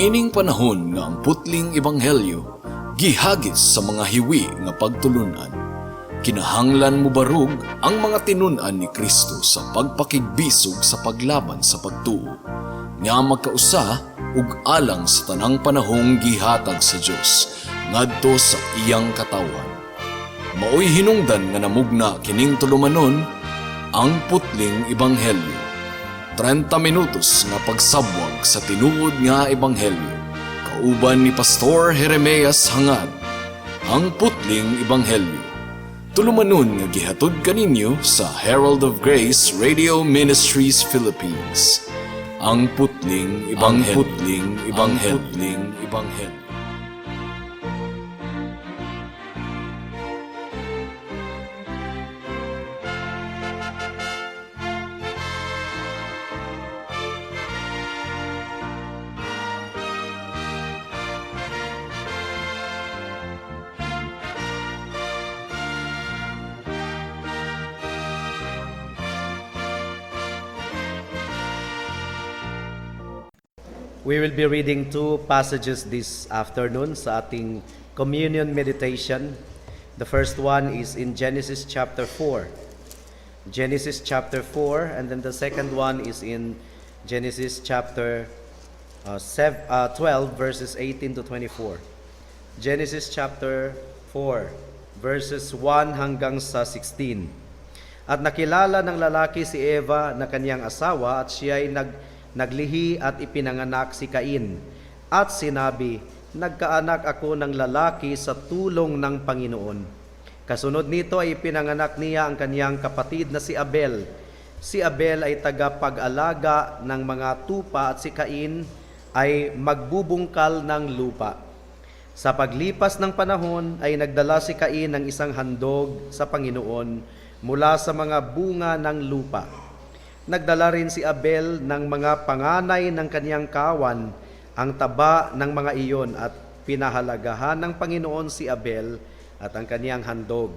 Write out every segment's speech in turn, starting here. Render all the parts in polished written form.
Niining panahon nga ang putling ebanghelyo gihagis sa mga hiwi nga pagtulunan, kinahanglan mobarog ang mga tinun-an ni Kristo sa pagpakigbisog sa paglaban sa pagtuo nga magkausa ug alang sa tanang panahong gihatag sa Dios ngadto sa iyang katawhan. Maoy hinungdan nga namugna kining tulumanon, Ang Putling Ebanghelyo. 30 minutos nga pagsabwag sa tinuod nga ebanghelyo. Kauban ni Pastor Jeremias Hangad. Ang Putling Ebanghelyo. Tulumanon nga gihatod kaninyo sa Herald of Grace Radio Ministries Philippines. Ang Putling Ebanghelyo. Ang Putling Ebanghelyo. Putling Ebanghelyo. We will be reading two passages this afternoon sa ating communion meditation. The first one is in Genesis chapter 4. Genesis chapter 4, and then the second one is in Genesis chapter 12, verses 18 to 24. Genesis chapter 4, verses 1 hanggang sa 16. At nakilala ng lalaki si Eva na kanyang asawa at siya ay naglihi at ipinanganak si Cain. At sinabi, "Nagkaanak ako ng lalaki sa tulong ng Panginoon." Kasunod nito ay ipinanganak niya ang kanyang kapatid na si Abel. Si Abel ay tagapag-alaga ng mga tupa at si Cain ay magbubungkal ng lupa. Sa paglipas ng panahon ay nagdala si Cain ng isang handog sa Panginoon mula sa mga bunga ng lupa. Nagdala rin si Abel ng mga panganay ng kaniyang kawan, ang taba ng mga iyon, at pinahalagahan ng Panginoon si Abel at ang kaniyang handog.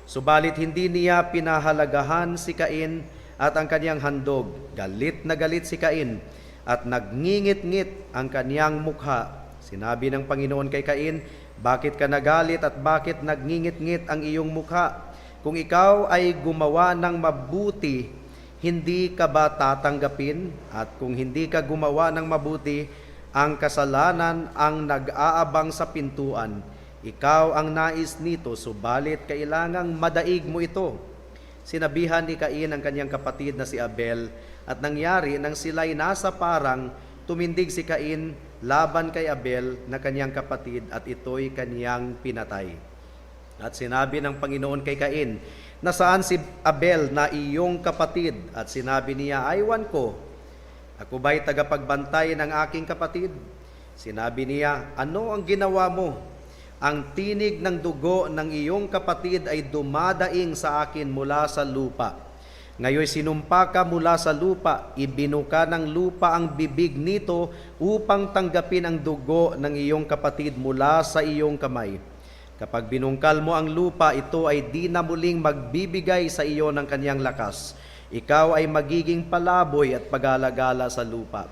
Subalit hindi niya pinahalagahan si Cain at ang kaniyang handog. Galit na galit si Cain at nagngingit-ngit ang kaniyang mukha. Sinabi ng Panginoon kay Cain, "Bakit ka nagalit at bakit nagngingit-ngit ang iyong mukha? Kung ikaw ay gumawa ng mabuti, hindi ka ba tatanggapin? At kung hindi ka gumawa ng mabuti, ang kasalanan ang nag-aabang sa pintuan. Ikaw ang nais nito, subalit kailangang madaig mo ito." Sinabihan ni Cain ang kanyang kapatid na si Abel, at nangyari nang sila'y nasa parang, tumindig si Cain laban kay Abel na kanyang kapatid at ito'y kanyang pinatay. At sinabi ng Panginoon kay Cain, "Nasaan si Abel na iyong kapatid?" At sinabi niya, "Aywan ko. Ako ba'y tagapagbantay ng aking kapatid?" Sinabi niya, "Ano ang ginawa mo? Ang tinig ng dugo ng iyong kapatid ay dumadaing sa akin mula sa lupa. Ngayon sinumpa ka mula sa lupa, ibinuka ng lupa ang bibig nito upang tanggapin ang dugo ng iyong kapatid mula sa iyong kamay. Kapag binungkal mo ang lupa, ito ay di na muling magbibigay sa iyo ng kanyang lakas. Ikaw ay magiging palaboy at pagalagala sa lupa."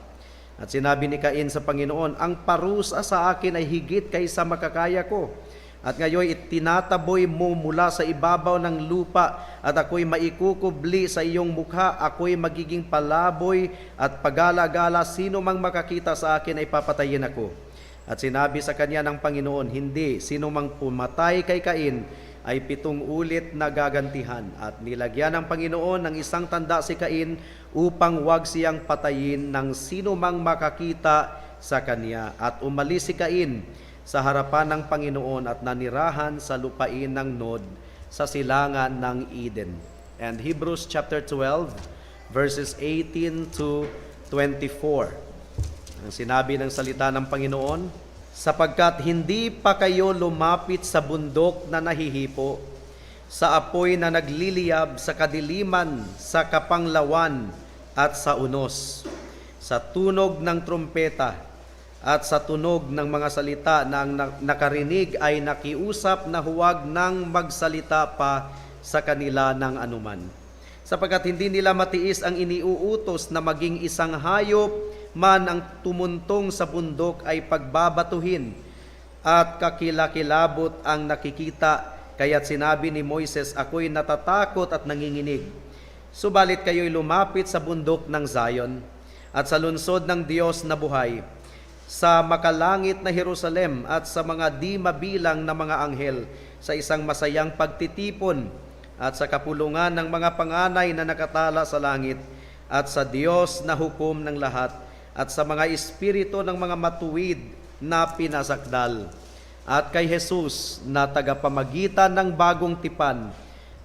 At sinabi ni Cain sa Panginoon, "Ang parusa sa akin ay higit kaysa makakaya ko. At ngayon itinataboy mo mula sa ibabaw ng lupa at ako'y maikukubli sa iyong mukha. Ako'y magiging palaboy at pagalagala. Sino mang makakita sa akin ay papatayin ako." At sinabi sa kanya ng Panginoon, "Hindi, sino mang pumatay kay Cain ay 7 ulit na gagantihan." At nilagyan ng Panginoon ng isang tanda si Cain upang wag siyang patayin ng sino mang makakita sa kanya. At umalis si Cain sa harapan ng Panginoon at nanirahan sa lupain ng Nod sa silangan ng Eden. And Hebrews chapter 12 verses 18 to 24. Ang sinabi ng salita ng Panginoon, "Sapagkat hindi pa kayo lumapit sa bundok na nahihipo, sa apoy na nagliliyab, sa kadiliman, sa kapanglawan at sa unos, sa tunog ng trumpeta at sa tunog ng mga salita na ang nakarinig ay nakiusap na huwag nang magsalita pa sa kanila ng anuman. Sapagkat hindi nila matiis ang iniuutos na maging isang hayop man ang tumuntong sa bundok ay pagbabatuhin at kakilakilabot ang nakikita. Kaya't sinabi ni Moises, "Ako'y natatakot at nanginginig." Subalit kayo'y lumapit sa bundok ng Zion at sa lungsod ng Diyos na buhay, sa makalangit na Jerusalem at sa mga di mabilang na mga anghel, sa isang masayang pagtitipon at sa kapulungan ng mga panganay na nakatala sa langit at sa Diyos na hukom ng lahat at sa mga espiritu ng mga matuwid na pinasakdal at kay Jesus na tagapamagitan ng bagong tipan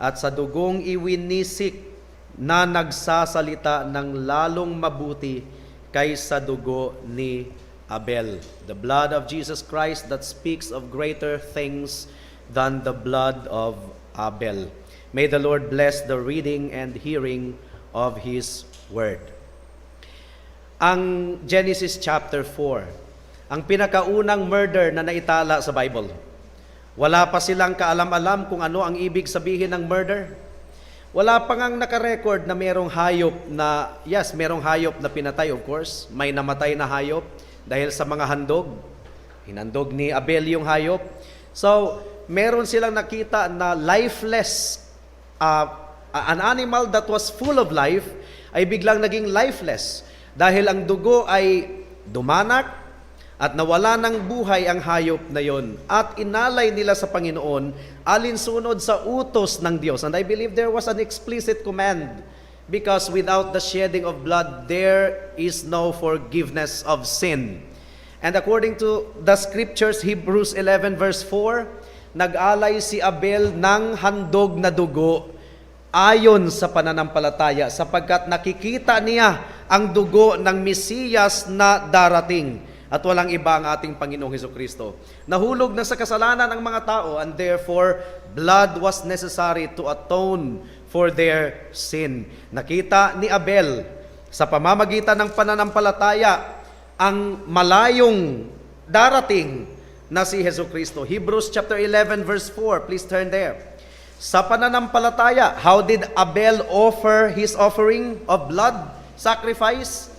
at sa dugong iwinisik na nagsasalita ng lalong mabuti kaysa dugo ni Abel. The blood of Jesus Christ that speaks of greater things than the blood of Abel. May the Lord bless the reading and hearing of His Word. Ang Genesis chapter 4, ang pinakaunang murder na naitala sa Bible. Wala pa silang kaalam-alam kung ano ang ibig sabihin ng murder. Wala pa ngang nakarecord na merong hayop na, yes, merong hayop na pinatay, of course. May namatay na hayop dahil sa mga handog. Hinandog ni Abel yung hayop. So, meron silang nakita na lifeless, an animal that was full of life, ay biglang naging lifeless. Dahil ang dugo ay dumanak at nawala ng buhay ang hayop na yon. At inalay nila sa Panginoon alinsunod sa utos ng Diyos. And I believe there was an explicit command because without the shedding of blood, there is no forgiveness of sin. And according to the scriptures, Hebrews 11 verse 4, nag-alay si Abel ng handog na dugo ayon sa pananampalataya sapagkat nakikita niya ang dugo ng Mesiyas na darating at walang iba ang ating Panginoong Heso Kristo. Nahulog na sa kasalanan ang mga tao and therefore blood was necessary to atone for their sin. Nakita ni Abel sa pamamagitan ng pananampalataya ang malayong darating na si Heso Kristo. Hebrews chapter 11 verse 4, please turn there. Sa pananampalataya, how did Abel offer his offering of blood sacrifice?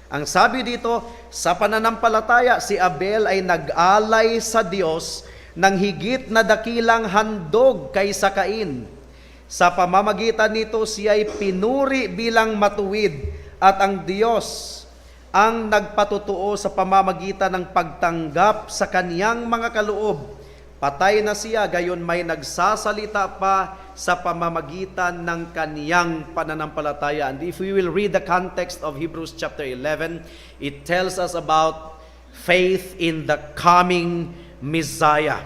Ang sabi dito, sa pananampalataya, si Abel ay nag-alay sa Diyos ng higit na dakilang handog kaysa Cain. Sa pamamagitan nito, siya ay pinuri bilang matuwid at ang Diyos ang nagpatotoo sa pamamagitan ng pagtanggap sa kaniyang mga kaloob. Patay na siya, gayon may nagsasalita pa sa pamamagitan ng kaniyang pananampalataya. And if we will read the context of Hebrews chapter 11, it tells us about faith in the coming Messiah.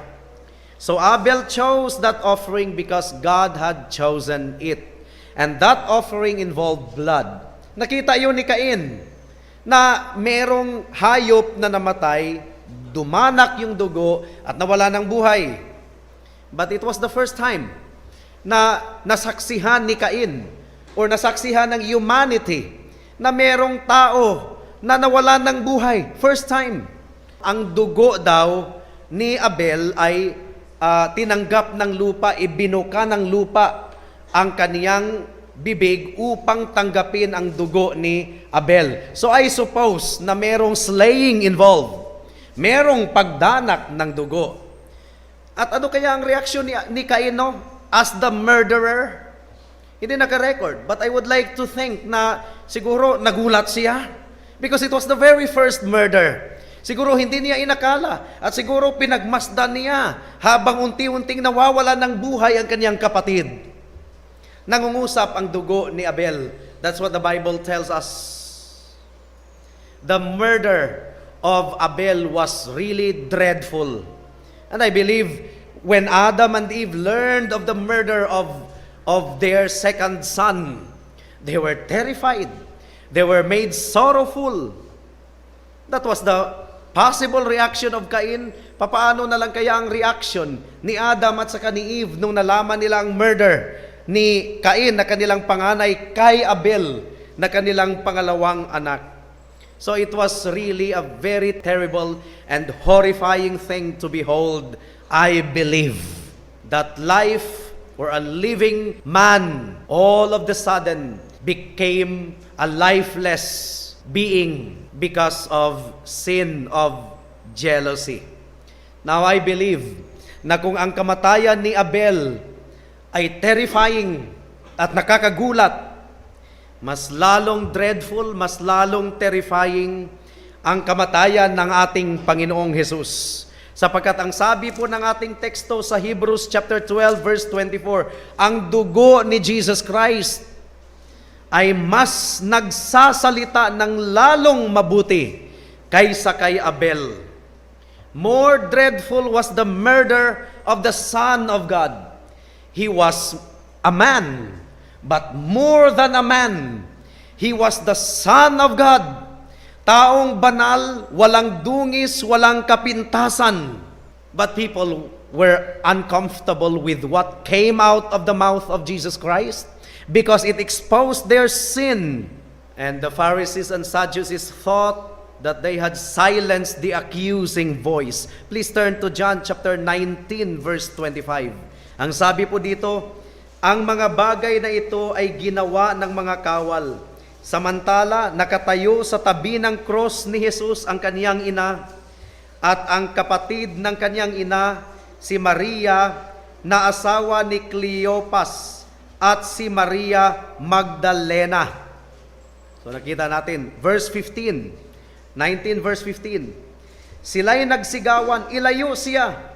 So Abel chose that offering because God had chosen it. And that offering involved blood. Nakita yun ni Cain na merong hayop na namatay, dumanak yung dugo at nawala ng buhay. But it was the first time na nasaksihan ni Cain or nasaksihan ng humanity na merong tao na nawala ng buhay. First time. Ang dugo daw ni Abel ay tinanggap ng lupa, ibinuka ng lupa ang kaniyang bibig upang tanggapin ang dugo ni Abel. So I suppose na merong slaying involved. Merong pagdanak ng dugo. At ano kaya ang reaksyon ni Cain, no? As the murderer? Hindi naka-record. But I would like to think na siguro nagulat siya. Because it was the very first murder. Siguro hindi niya inakala. At siguro pinagmasdan niya habang unti-unting nawawala ng buhay ang kanyang kapatid. Nangungusap ang dugo ni Abel. That's what the Bible tells us. The murder of Abel was really dreadful. And I believe when Adam and Eve learned of the murder of their second son, they were terrified. They were made sorrowful. That was the possible reaction of Cain. Papaano na lang kaya ang reaction ni Adam at saka ni Eve nung nalaman nila ang murder ni Cain na kanilang panganay kay Abel na kanilang pangalawang anak? So it was really a very terrible and horrifying thing to behold. I believe that life or a living man all of the sudden became a lifeless being because of sin of jealousy. Now I believe na kung ang kamatayan ni Abel ay terrifying at nakakagulat, mas lalong dreadful, mas lalong terrifying ang kamatayan ng ating Panginoong Hesus. Sapagkat ang sabi po ng ating teksto sa Hebrews chapter 12 verse 24, ang dugo ni Jesus Christ ay mas nagsasalita ng lalong mabuti kaysa kay Abel. More dreadful was the murder of the Son of God. He was a man, but more than a man, he was the Son of God. Taong banal, walang dungis, walang kapintasan. But people were uncomfortable with what came out of the mouth of Jesus Christ because it exposed their sin. And the Pharisees and Sadducees thought that they had silenced the accusing voice. Please turn to John chapter 19 verse 25. Ang sabi po dito, "Ang mga bagay na ito ay ginawa ng mga kawal. Samantala, nakatayo sa tabi ng cross ni Jesus ang kaniyang ina at ang kapatid ng kanyang ina, si Maria, na asawa ni Cleopas, at si Maria Magdalena." So nakita natin, verse 15, 19 verse 15. Sila'y nagsigawan, "Ilayo siya,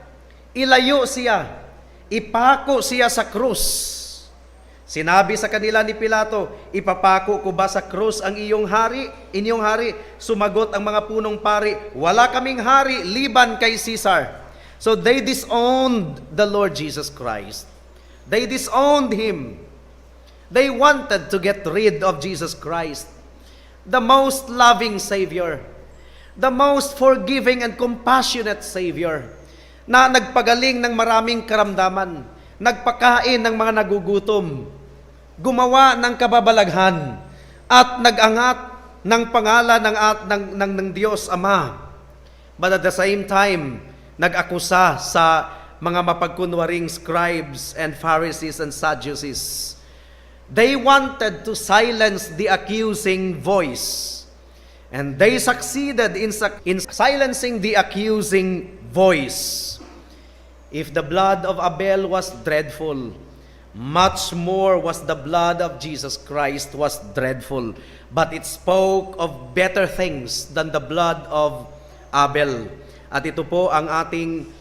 ilayo siya, ipako siya sa krus." Sinabi sa kanila ni Pilato, "Ipapako ko ba sa krus ang iyong hari, inyong hari?" Sumagot ang mga punong pari, "Wala kaming hari liban kay Caesar." So they disowned the Lord Jesus Christ. They disowned Him. They wanted to get rid of Jesus Christ, the most loving Savior, the most forgiving and compassionate Savior, na nagpagaling ng maraming karamdaman, nagpakain ng mga nagugutom, gumawa ng kababalaghan, at nag-angat ng pangalan ng Diyos Ama. But at the same time, nag-akusa sa mga mapagkunwaring scribes and Pharisees and Sadducees. They wanted to silence the accusing voice. And they succeeded in silencing the accusing voice. If the blood of Abel was dreadful, much more was the blood of Jesus Christ was dreadful. But it spoke of better things than the blood of Abel. At ito po ang ating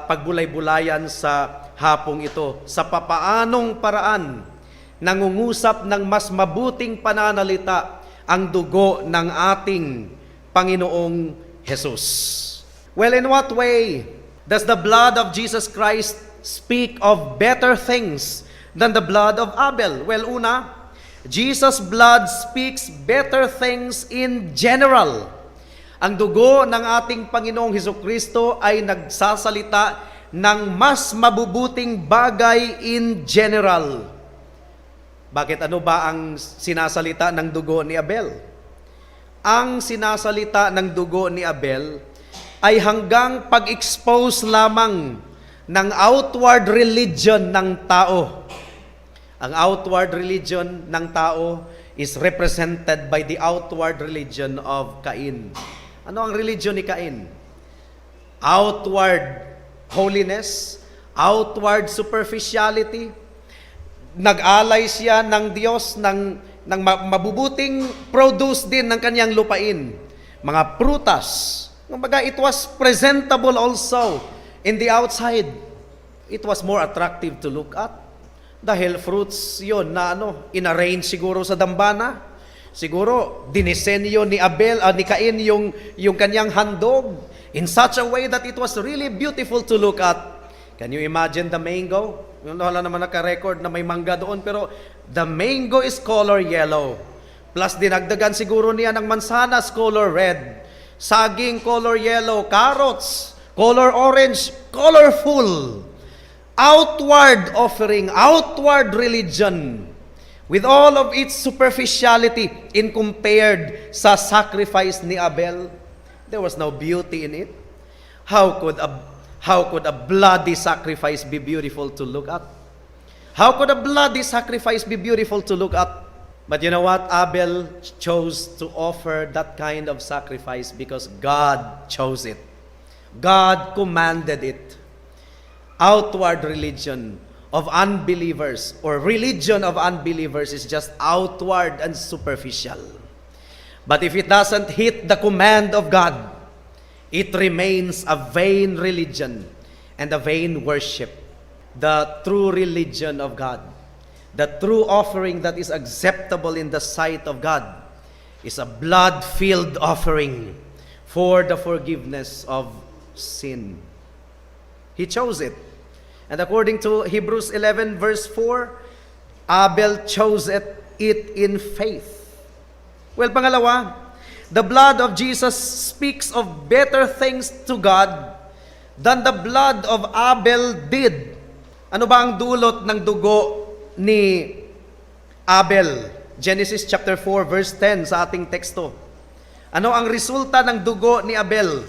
pagbulay-bulayan sa hapong ito. Sa papaanong paraan, nangungusap ng mas mabuting pananalita ang dugo ng ating Panginoong Jesus. Well, in what way does the blood of Jesus Christ speak of better things than the blood of Abel? Well, una, Jesus' blood speaks better things in general. Ang dugo ng ating Panginoong Heso Kristo ay nagsasalita ng mas mabubuting bagay in general. Bakit, ano ba ang sinasalita ng dugo ni Abel? Ang sinasalita ng dugo ni Abel ay hanggang pag-expose lamang ng outward religion ng tao. Ang outward religion ng tao is represented by the outward religion of Cain. Ano ang religion ni Cain? Outward holiness, outward superficiality. Nag-alay siya ng Diyos ng mabubuting produce din ng kanyang lupain. Mga prutas. Kumbaga, it was presentable also in the outside. It was more attractive to look at. Dahil fruits yon na ano, inarrange siguro sa dambana. Siguro, dinisenyo ni Abel, ni Cain yung kanyang handog in such a way that it was really beautiful to look at. Can you imagine the mango? Wala naman naka-record na may mangga doon, pero the mango is color yellow. Plus, dinagdagan siguro niya ng mansanas, color red. Saging, color yellow. Carrots, color orange. Colorful. Outward offering, outward religion, with all of its superficiality in compared sa sacrifice ni Abel, there was no beauty in it. How could a bloody sacrifice be beautiful to look at? How could a bloody sacrifice be beautiful to look at? But you know what? Abel chose to offer that kind of sacrifice because God chose it. God commanded it. Outward religion of unbelievers or religion of unbelievers is just outward and superficial. But if it doesn't hit the command of God, it remains a vain religion and a vain worship. The true religion of God, the true offering that is acceptable in the sight of God, is a blood-filled offering for the forgiveness of sin. He chose it. And according to Hebrews 11 verse 4, Abel chose it in faith. Well, pangalawa, the blood of Jesus speaks of better things to God than the blood of Abel did. Ano ba ang dulot ng dugo ni Abel? Genesis chapter 4 verse 10 sa ating teksto. Ano ang resulta ng dugo ni Abel?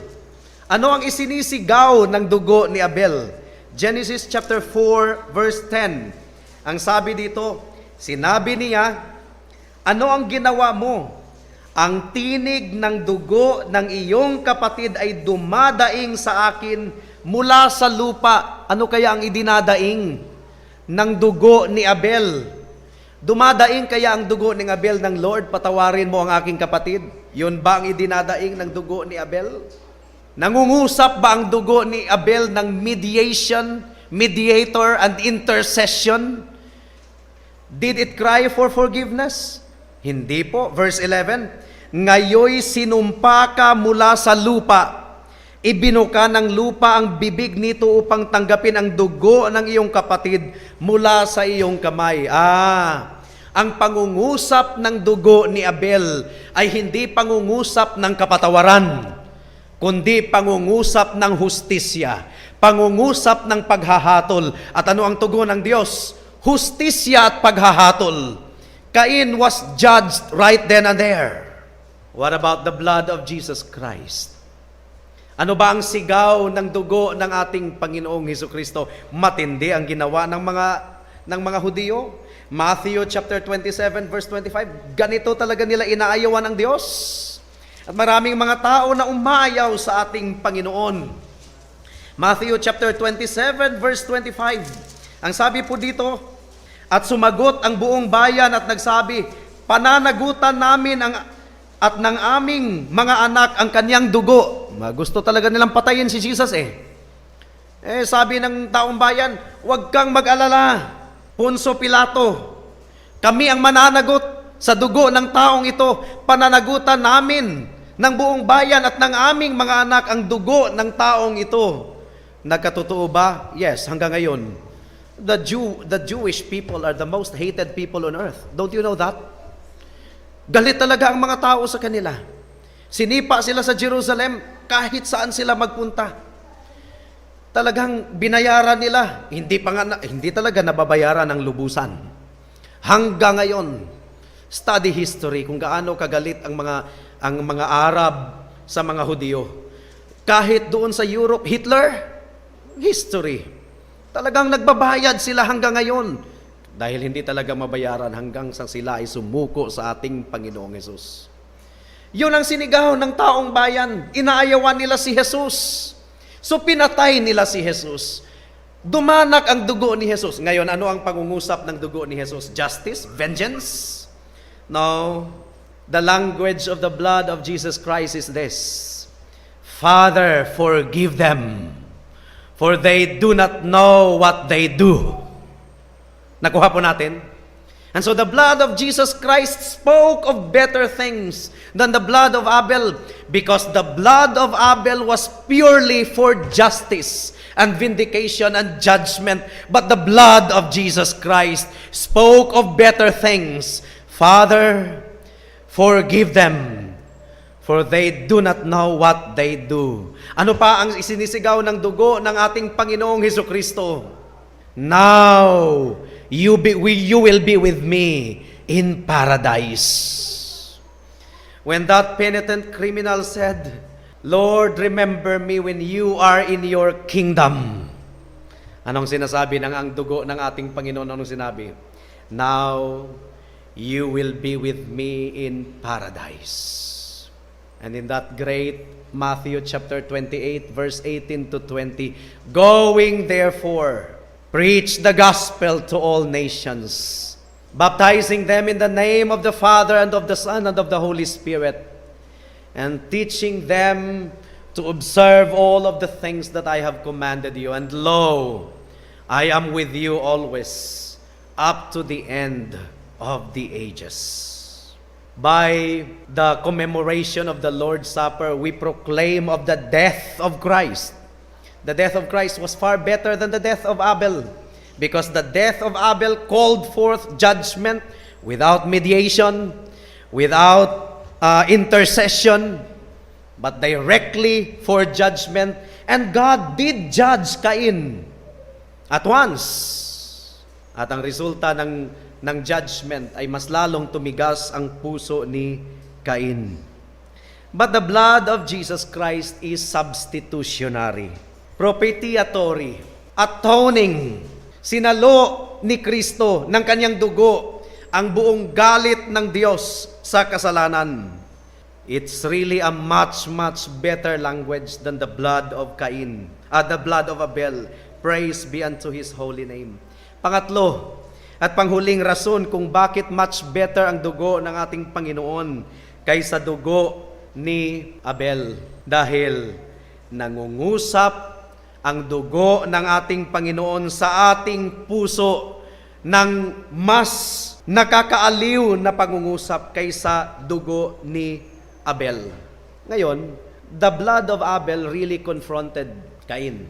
Ano ang isinisigaw ng dugo ni Abel? Genesis chapter 4 verse 10. Ang sabi dito, sinabi niya, "Ano ang ginawa mo? Ang tinig ng dugo ng iyong kapatid ay dumadaing sa akin mula sa lupa." Ano kaya ang idinadaing ng dugo ni Abel? Dumadaing kaya ang dugo ni Abel ng, "Lord, patawarin mo ang aking kapatid"? Yun ba ang idinadaing ng dugo ni Abel? Nangungusap ba ang dugo ni Abel ng mediation, mediator, and intercession? Did it cry for forgiveness? Hindi po. Verse 11, "Ngayoy sinumpa ka mula sa lupa. Ibinuka ng lupa ang bibig nito upang tanggapin ang dugo ng iyong kapatid mula sa iyong kamay." Ah, ang pangungusap ng dugo ni Abel ay hindi pangungusap ng kapatawaran, kundi pangungusap ng hustisya, pangungusap ng paghahatol. At ano ang tugon ng Diyos? Hustisya at paghahatol. Cain was judged right then and there. What about the blood of Jesus Christ? Ano ba ang sigaw ng dugo ng ating Panginoong Heso Kristo? Matindi ang ginawa ng mga Hudiyo. Matthew chapter 27 verse 25, ganito talaga nila inaayawan ang Diyos. At maraming mga tao na umayaw sa ating Panginoon. Matthew chapter 27 verse 25. Ang sabi po dito, "At sumagot ang buong bayan at nagsabi, 'Pananagutan namin ang at ng aming mga anak ang kanyang dugo.'" Gusto talaga nilang patayin si Jesus eh. Eh sabi ng taong bayan, "Huwag kang mag-alala, Poncio Pilato. Kami ang mananagot sa dugo ng taong ito. Pananagutan namin ng buong bayan at ng aming mga anak ang dugo ng taong ito." Nagkatotoo ba? Yes, hanggang ngayon. The Jewish people are the most hated people on earth. Don't you know that? Galit talaga ang mga tao sa kanila. Sinipa sila sa Jerusalem kahit saan sila magpunta. Talagang binayaran nila. Hindi pa nga hindi talaga nababayaran ng lubusan. Hanggang ngayon, study history kung gaano kagalit ang mga Arab sa mga Hudiyo. Kahit doon sa Europe, Hitler, history. Talagang nagbabayad sila hanggang ngayon. Dahil hindi talaga mabayaran hanggang sa sila ay sumuko sa ating Panginoong Hesus. Yun ang sinigaw ng taong bayan. Inaayawan nila si Jesus. So pinatay nila si Jesus. Dumanak ang dugo ni Jesus. Ngayon, ano ang pangungusap ng dugo ni Jesus? Justice? Vengeance? No. The language of the blood of Jesus Christ is this: "Father, forgive them, for they do not know what they do." Nakuha po natin? And so the blood of Jesus Christ spoke of better things than the blood of Abel because the blood of Abel was purely for justice and vindication and judgment. But the blood of Jesus Christ spoke of better things. "Father, forgive them, for they do not know what they do." Ano pa ang isinisigaw ng dugo ng ating Panginoong Heso Kristo? "Now, you will be with me in paradise." When that penitent criminal said, "Lord, remember me when you are in your kingdom." Anong sinasabi ng ang dugo ng ating Panginoon? Anong sinabi? "Now, You will be with me in paradise." And in that great Matthew chapter 28, verse 18 to 20, "Going therefore, preach the gospel to all nations, baptizing them in the name of the Father and of the Son and of the Holy Spirit, and teaching them to observe all of the things that I have commanded you. And lo, I am with you always, up to the end of the ages." By the commemoration of the Lord's Supper, we proclaim of the death of Christ. The death of Christ was far better than the death of Abel because the death of Abel called forth judgment without mediation, without intercession, but directly for judgment. And God did judge Cain at once. At ang resulta ng judgment ay mas lalong tumigas ang puso ni Cain. But the blood of Jesus Christ is substitutionary, propitiatory, atoning. Sinalo ni Kristo ng kanyang dugo ang buong galit ng Diyos sa kasalanan. It's really a much, much better language than the blood of Cain, the blood of Abel. Praise be unto His holy name. Pangatlo, at panghuling rason kung bakit much better ang dugo ng ating Panginoon kaysa dugo ni Abel. Dahil nangungusap ang dugo ng ating Panginoon sa ating puso ng mas nakakaaliw na pangungusap kaysa dugo ni Abel. Ngayon, the blood of Abel really confronted Cain.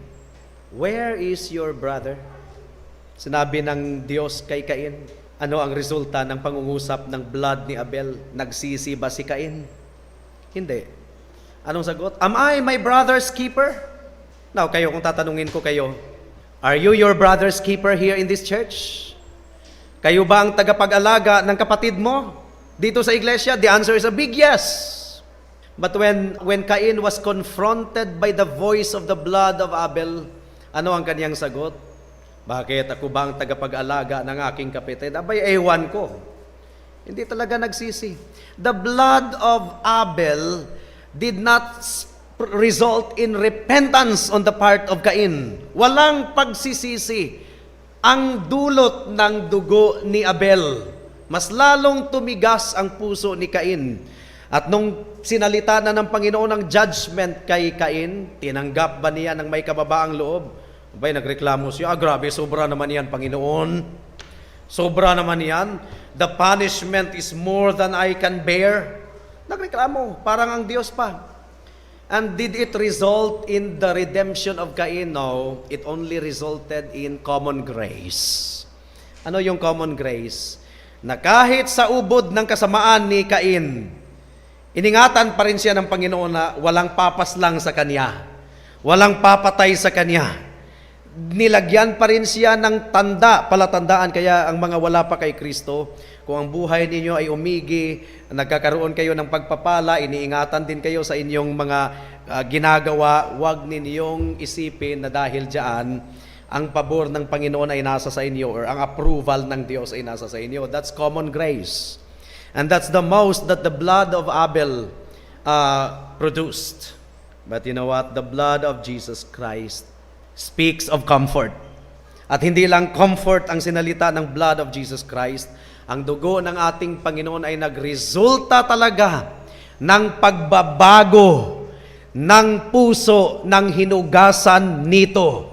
"Where is your brother?" Sinabi ng Diyos kay Cain. Ano ang resulta ng pangungusap ng blood ni Abel? Nagsisi ba si Cain? Hindi. Anong sagot? "Am I my brother's keeper?" Now, kayo, kung tatanungin ko kayo, are you your brother's keeper here in this church? Kayo ba ang tagapag-alaga ng kapatid mo dito sa iglesia? The answer is a big yes. But when Cain was confronted by the voice of the blood of Abel, ano ang kanyang sagot? "Bakit, ako ba ang tagapag-alaga ng aking kapatid? Abay, ewan ko." Hindi talaga nagsisi. The blood of Abel did not result in repentance on the part of Cain. Walang pagsisisi ang dulot ng dugo ni Abel. Mas lalong tumigas ang puso ni Cain. At nung sinalita na ng Panginoon ang judgment kay Cain, tinanggap ba niya ng may kababaang loob? Abay, nagreklamo siya, "Ah, grabe, sobra naman yan, Panginoon. Sobra naman yan. The punishment is more than I can bear." Nagreklamo, parang ang Diyos pa. And did it result in the redemption of Cain? No, it only resulted in common grace. Ano yung common grace? Na kahit sa ubod ng kasamaan ni Cain, iningatan pa rin siya ng Panginoon na walang papaslang sa kanya. Walang papatay sa kanya. Nilagyan pa rin siya ng tanda, palatandaan. Kaya ang mga wala pa kay Kristo, kung ang buhay ninyo ay umigi, nagkakaroon kayo ng pagpapala, iniingatan din kayo sa inyong mga ginagawa, huwag ninyong isipin na dahil diyan, ang pabor ng Panginoon ay nasa sa inyo or ang approval ng Diyos ay nasa sa inyo. That's common grace. And that's the most that the blood of Abel produced. But you know what? The blood of Jesus Christ speaks of comfort. At hindi lang comfort ang sinalita ng blood of Jesus Christ, ang dugo ng ating Panginoon ay nagresulta talaga ng pagbabago ng puso ng hinugasan nito.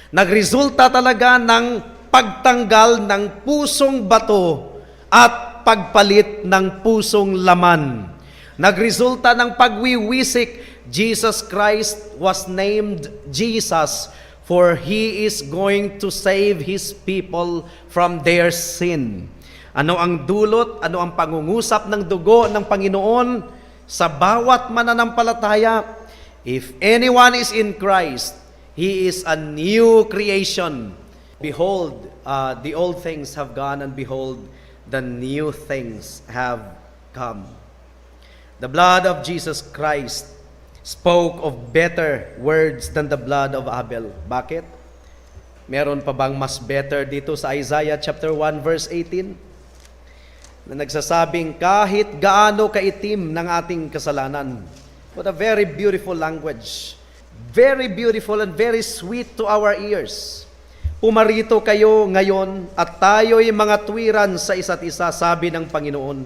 Nagresulta talaga ng pagtanggal ng pusong bato at pagpalit ng pusong laman. Nagresulta ng pagwiwisik. Jesus Christ was named Jesus for He is going to save His people from their sin. Ano ang dulot, ano ang pangungusap ng dugo ng Panginoon sa bawat mananampalataya? If anyone is in Christ, he is a new creation. Behold, the old things have gone, and behold, the new things have come. The blood of Jesus Christ spoke of better words than the blood of Abel. Bakit? Meron pa bang mas better dito sa Isaiah chapter 1 verse 18? Na nagsasabing kahit gaano kaitim ng ating kasalanan. What a very beautiful language. Very beautiful and very sweet to our ears. "Pumarito kayo ngayon at tayo'y mangatwiran sa isa't isa, sabi ng Panginoon.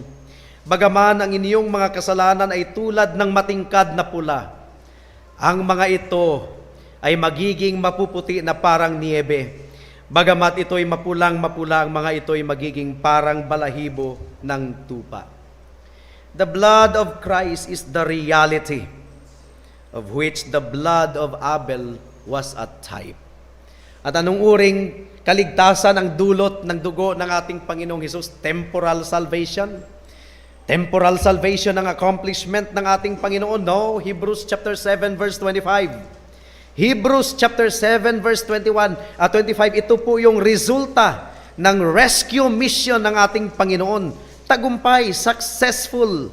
Bagaman ang inyong mga kasalanan ay tulad ng matingkad na pula, ang mga ito ay magiging mapuputi na parang niebe. Bagamat ito'y mapulang mapula, ang mga ito'y magiging parang balahibo ng tupa." The blood of Christ is the reality of which the blood of Abel was a type. At anong uring kaligtasan ang dulot ng dugo ng ating Panginoong Hesus? Temporal salvation? Temporal salvation ang accomplishment ng ating Panginoon? No, Hebrews chapter 7 verse 25. Hebrews chapter 7 verse 21 at 25, ito po yung resulta ng rescue mission ng ating Panginoon. Tagumpay, successful.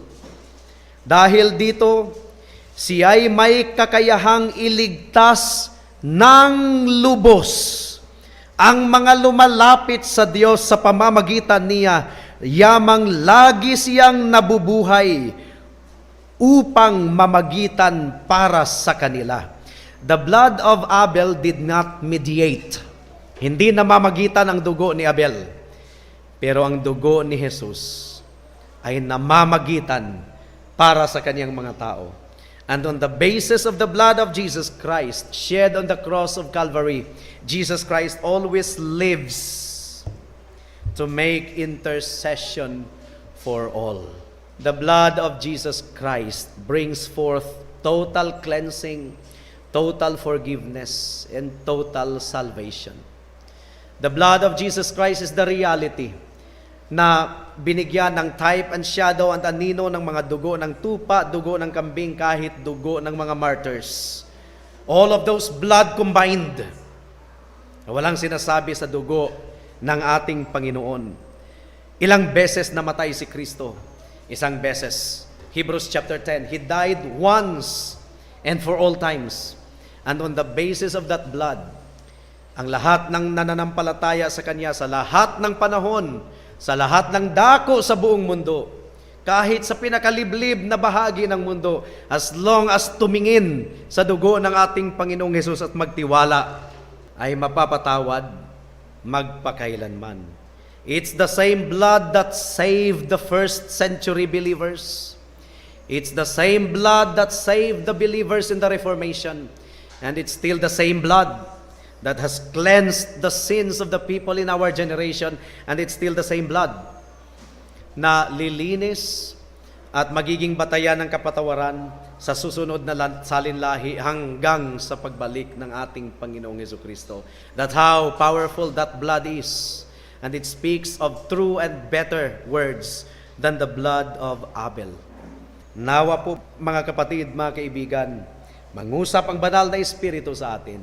Dahil dito, siya'y may kakayahang iligtas ng lubos ang mga lumalapit sa Diyos sa pamamagitan niya, yamang lagi siyang nabubuhay upang mamagitan para sa kanila. The blood of Abel did not mediate. Hindi namamagitan ang dugo ni Abel. Pero ang dugo ni Jesus ay namamagitan para sa kanyang mga tao. And on the basis of the blood of Jesus Christ shed on the cross of Calvary, Jesus Christ always lives to make intercession for all. The blood of Jesus Christ brings forth total cleansing, total forgiveness, and total salvation. The blood of Jesus Christ is the reality na binigyan ng type and shadow and anino ng mga dugo ng tupa, dugo ng kambing, kahit dugo ng mga martyrs. All of those blood combined. Walang sinasabi sa dugo ng ating Panginoon. Ilang beses namatay si Kristo? Isang beses. Hebrews chapter 10, He died once and for all times. And on the basis of that blood, ang lahat ng nananampalataya sa Kanya sa lahat ng panahon, sa lahat ng dako sa buong mundo, kahit sa pinakaliblib na bahagi ng mundo, as long as tumingin sa dugo ng ating Panginoong Hesus at magtiwala, ay mapapatawad magpakailanman. It's the same blood that saved the first century believers. It's the same blood that saved the believers in the Reformation. And it's still the same blood that has cleansed the sins of the people in our generation. And it's still the same blood na lilinis at magiging batayan ng kapatawaran sa susunod na salinlahi hanggang sa pagbalik ng ating Panginoong Heso Kristo. That's how powerful that blood is. And it speaks of true and better words than the blood of Abel. Nawa po, mga kapatid, mga kaibigan, mangusap ang Banal na Espiritu sa atin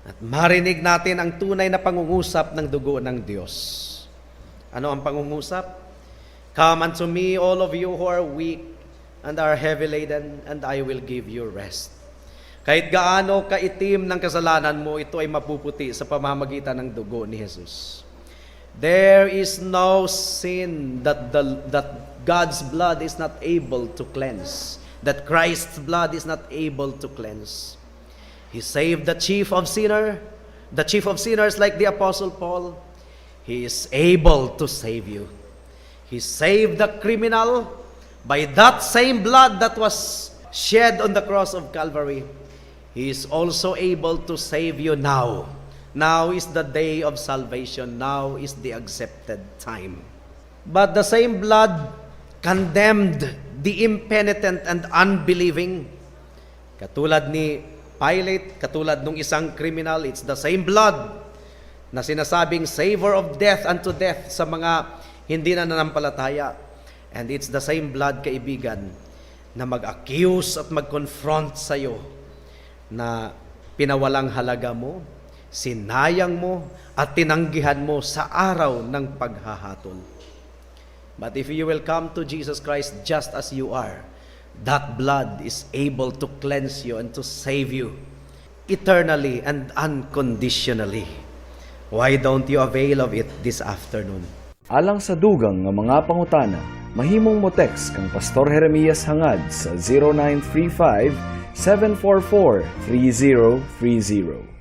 at marinig natin ang tunay na pangungusap ng dugo ng Diyos. Ano ang pangungusap? "Come unto me, all of you who are weak and are heavy laden, and I will give you rest." Kahit gaano kaitim ng kasalanan mo, ito ay mapuputi sa pamamagitan ng dugo ni Jesus. There is no sin that God's blood is not able to cleanse, that Christ's blood is not able to cleanse. He saved the chief of sinners like the Apostle Paul. He is able to save you. He saved the criminal by that same blood that was shed on the cross of Calvary. He is also able to save you now. Now is the day of salvation. Now is the accepted time. But the same blood condemned the impenitent and unbelieving. Katulad ni Pilate, katulad nung isang criminal, it's the same blood na sinasabing savor of death unto death sa mga hindi na nanampalataya. And it's the same blood, kaibigan, na mag-accuse at mag-confront sa'yo na pinawalang halaga mo, sinayang mo, at tinanggihan mo sa araw ng paghahatol. But if you will come to Jesus Christ just as you are, that blood is able to cleanse you and to save you eternally and unconditionally. Why don't you avail of it this afternoon? Alang sa dugang nga mga pangutana, mahimong mo text kang Pastor Jeremias Hangad sa 0935 744 3030.